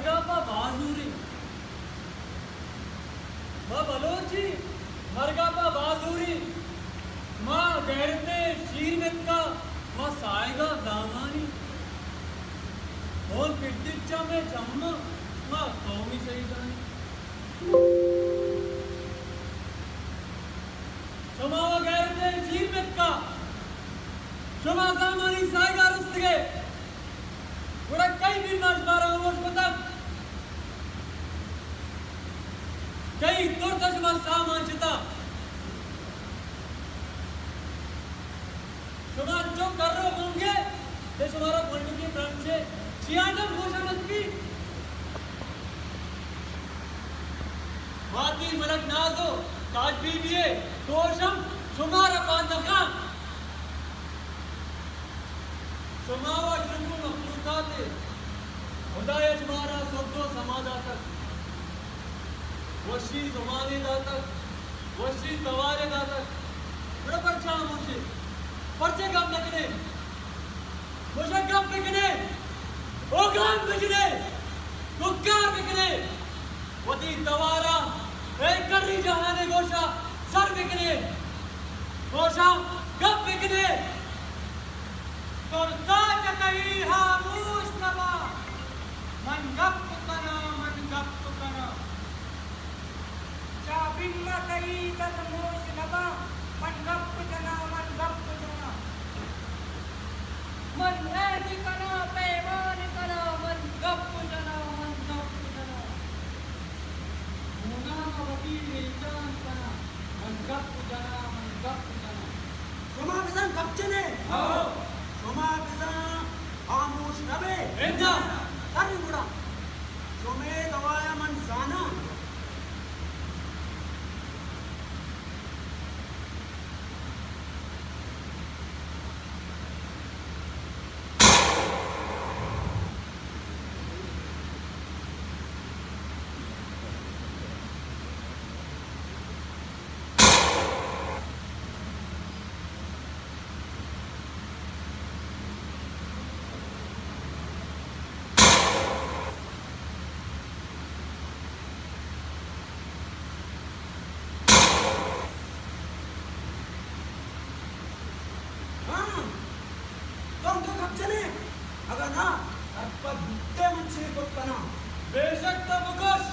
پہ بازوری، ما بلوچی مرگا پہ بازوری، ما غیرتے شیر متکا، ما سائگا دامانی، ہون پٹچا میں چماں، ما قومی شہیدانی۔ شما و غیرتے شیر متکا، شما زامانی سائگا رستگے، گڑا کئی بیما شمارا ہاموش کتگ؟ کئی ترت شما سامان چتا؟ شما چو کر و گنگے، کہ شمارا گونڈکی پرنچے چیانم گوشان ات بی؟ ماتی ملک نازو تاج بی بی اے، تو شم شمارا پاندخان۔ شما و اشرفی مخلوقات، خدایا شمارا سد و سما داتگ، وشی زمانے داتگ، وشی توارے داتگ، گڑا پرچا ہاموشے؟ پرچے گپ نہ کنے؟ گوشا گپ بکنے، اوگان بجنے، کوکار بکنے، وتی توارا اے کری جہانے گوشا سر بکنے، گوشا گپ بکنے۔ ترسا چہ تئی ہاموش نباں، من گپ کناں، من گپ کناں۔ چہ بیم ءَ تئی دزموش نباں، من گپ جناں، من گپ جناں۔ من عہد کناں، پیمان کناں، من گپ جناں، من گپ جناں۔ گوناں وتی ریچان کناں، من گپ جناں، من گپ جناں۔ شما بزاں گپ جنے؟ ہو۔ شما بزاں ہاموش نبے؟ اناں۔ تریں گڑا۔ شمے دوایا من زاناں۔ ہاں، تو انگہ گپ جنے؟ اگاں نا، سرپد بوتے من چے کت کناں۔ بے شک تو بگوش،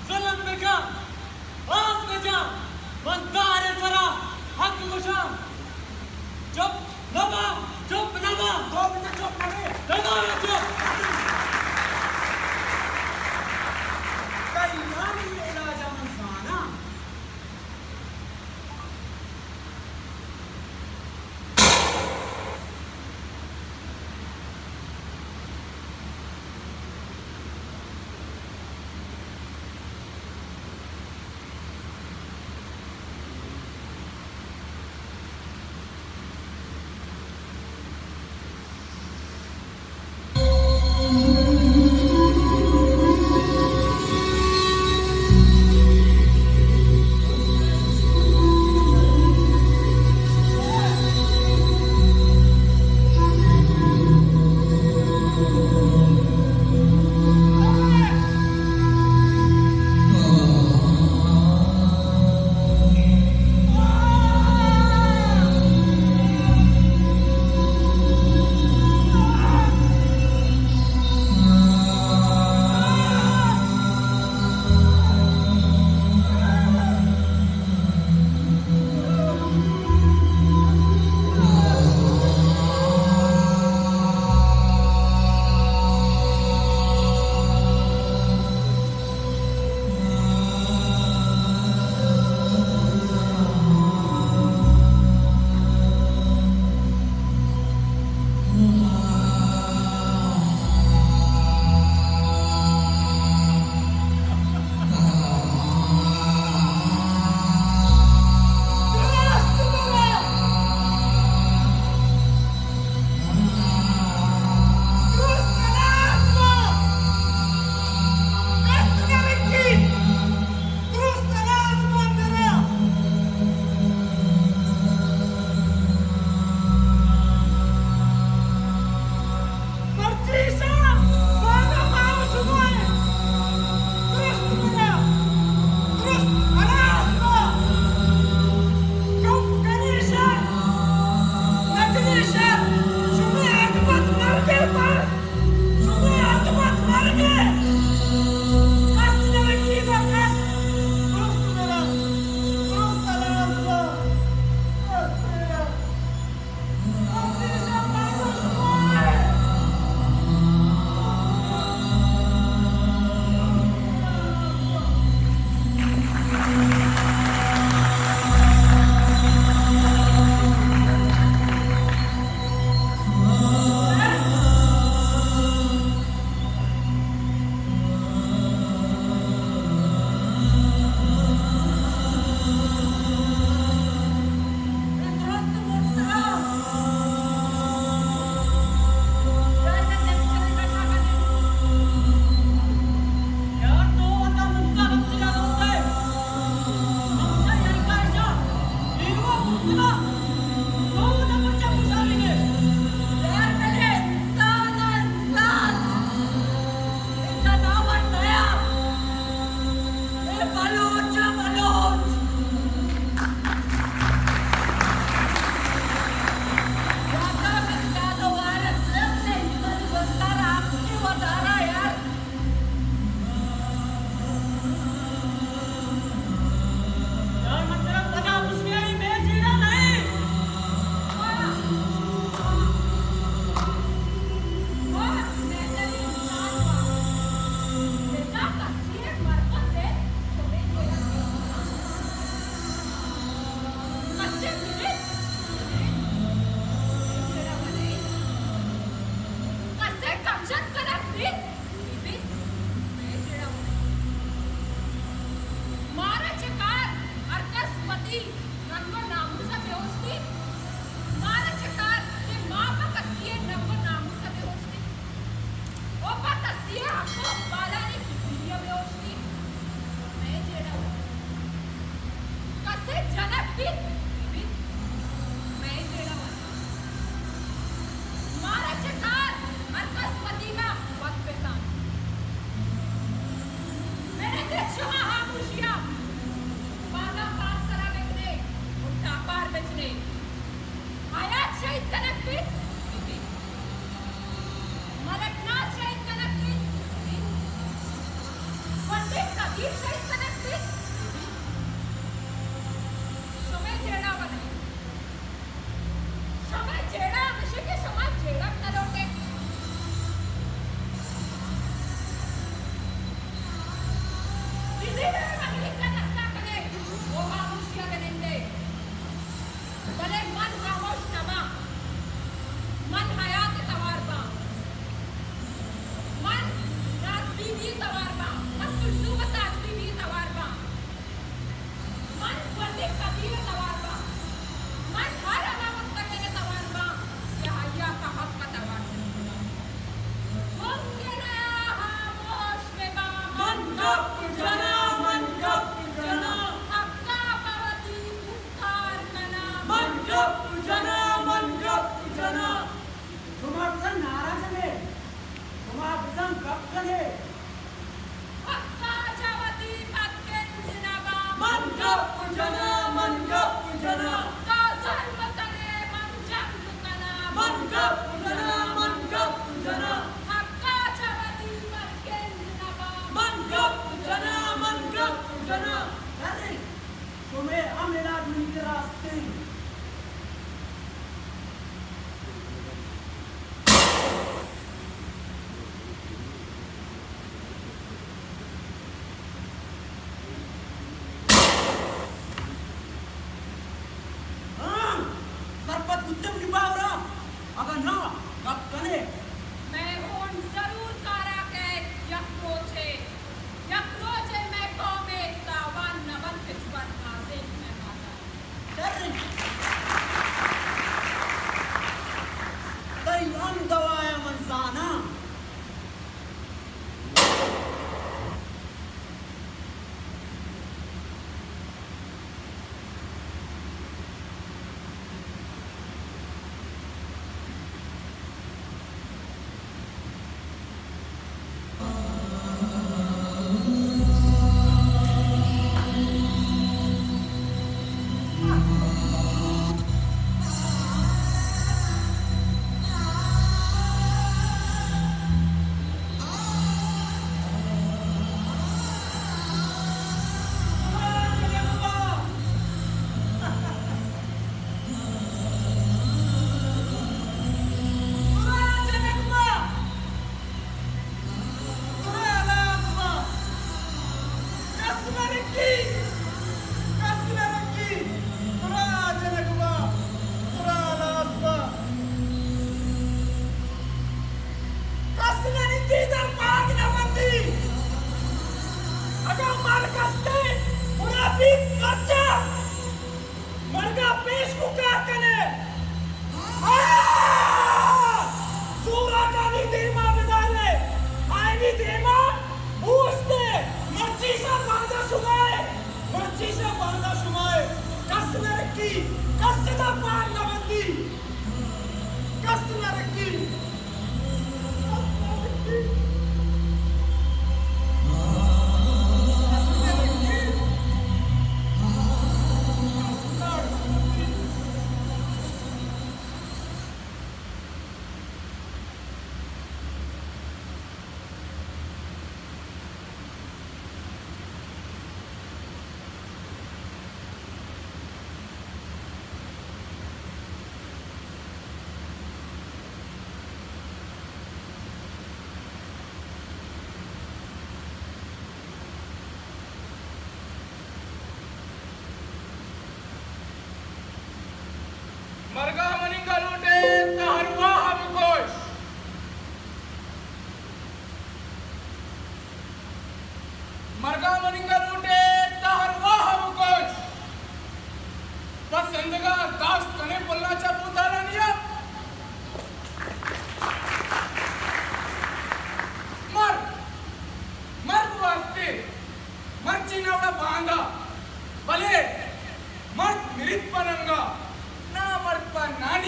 ظلم بکن، آس بجن، من دار سرا حق گوشاں۔ چپ نباں، چپ نباں۔ تو بزاں چپ نبے۔ نباں چپ۔ تئی ہمے علاج ءَ من زاناں۔ ببیت، ببیت، مئے جیڑہ وَ نہ اِنت۔ مارا چہ کار، ہر کس وتی رنگ ءُ ناموس ءَ بہ اوشتیت۔ مارا چہ کار کہ ما پہ کسی ءِ رنگ ءُ ناموس ءَ بہ اوشتیں ءُ پہ کسی ءِ حق ءُ بالانی پگیری ءَ بہ اوشتیں۔ مئے جیڑہ وَ نہ اِنت۔ کسے جنک بیت، ببیت، مئے جیڑہ وَ نہ اِنت۔ مارا چہ کار، ہر کس وتیگا وت بزانت۔ من ءَ گشت شما ہاموشیا بازاں پاد سرا بکنے ءُ ٹاپار بجنے۔ حیات شہید کنگ بیت، ببیت۔ ملک ناز شہید کنگ بیت، ببیت۔ گونڈیں قدیر شہید کنگ بیت، ببیت۔ شمئے جیڑہ وَ نہ اِنت۔ شمئے جیڑہ ہمیش اِنت کہ شما جیڑگ نہ لوٹ اِت۔ بزیر ءُ امریکہ دستا کن اِت ءُ ہاموشی ءَ بہ نند اِت۔ بلے من ہاموش نہ باں۔ من حیات ءِ توار باں۔ من راست بیدی ءِ توار باں۔ من کلثوم ءِ راست بیدی ءِ توار باں۔ من گونڈیں قدیر ءِ توار باں۔ من ہر ہما مستقل ءِ توار باں کہ آئی ءَ پہ حق ءَ توار کنگ بوتگ۔ ممکن ءَ ہاموش بہ باں۔ من گپ جناں، من گپ جناں۔ حق ءَ پہ وتی کوکار کناں۔ من گپ جناں، من گپ جناں۔ شما بزاں نعرہ جن ئے، شما بزاں گپ کن ئے۔ حق ءَ چہ وتی پد کنز نہ باں۔ من گپ جناں، من گپ جناں۔ تو ظلم کن ئے، من جنگ کناں۔ من گپ جناں، من گپ جناں۔ حق ءَ چہ وتی پد کنز نہ باں۔ من گپ جناں، من گپ جناں۔ شریں، شمئے ہم علاج منی کرا است اِنت۔ ہاں، سرپد بوتگ منی باور ءَ، اگاں ناں، گپ کن ئے۔ مئے ہون ضرور کار ءَ کئیت یک روچے۔ یک روچے مئے قوم ءِ تاوان نہ بنت کہ چو بر نازینت مئے مات ءَ۔ شر اِنت۔ تئی ہم دوا ءَ من زاناں۔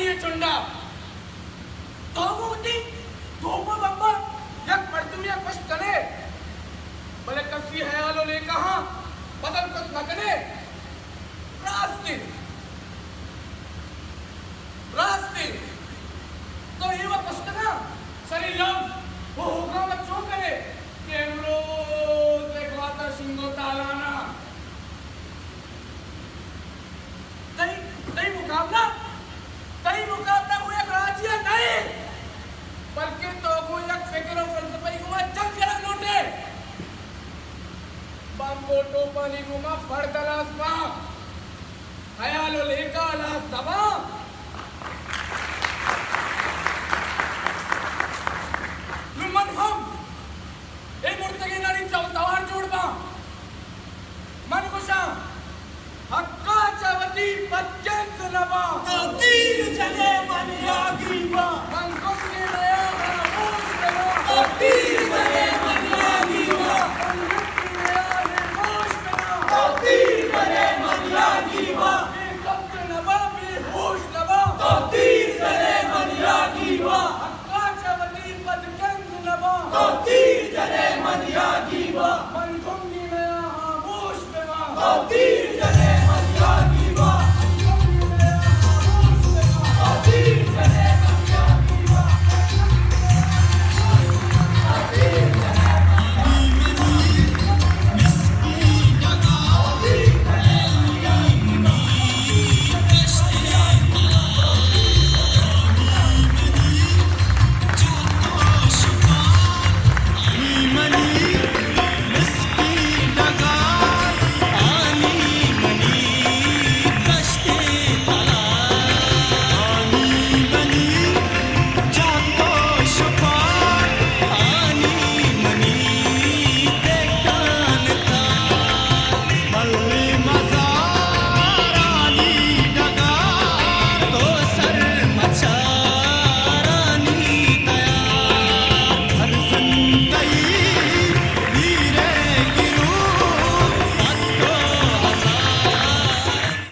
اے چنڈا تو گوں وتی توپ ءُ بمب ءَ یک مردمے ءَ کشت کن ئے، بلے کسی ہیال ءُ لیکہاں بدل کت نہ کن ئے۔ راست انت، راست انت، تو اے وت کشتگاں سری لم ءُ ہوگام ءَ چو کن ئے کہ امروز ءِ گوات ءَ شنگ ءُ تالان ءَ تئی، تئی مقابلہ، تئی مقابلہ گوں یک راجی ءَ نہ انت، بلکیں تو گوں یک فکر ءُ فلسفہ ءِ گوما جنگ کنگ لوٹ ئے۔ بمب ءُ ٹوپانی گوما فرد ہلاس باں، ہیال ءُ لیکہ ہلاس نہ باں۔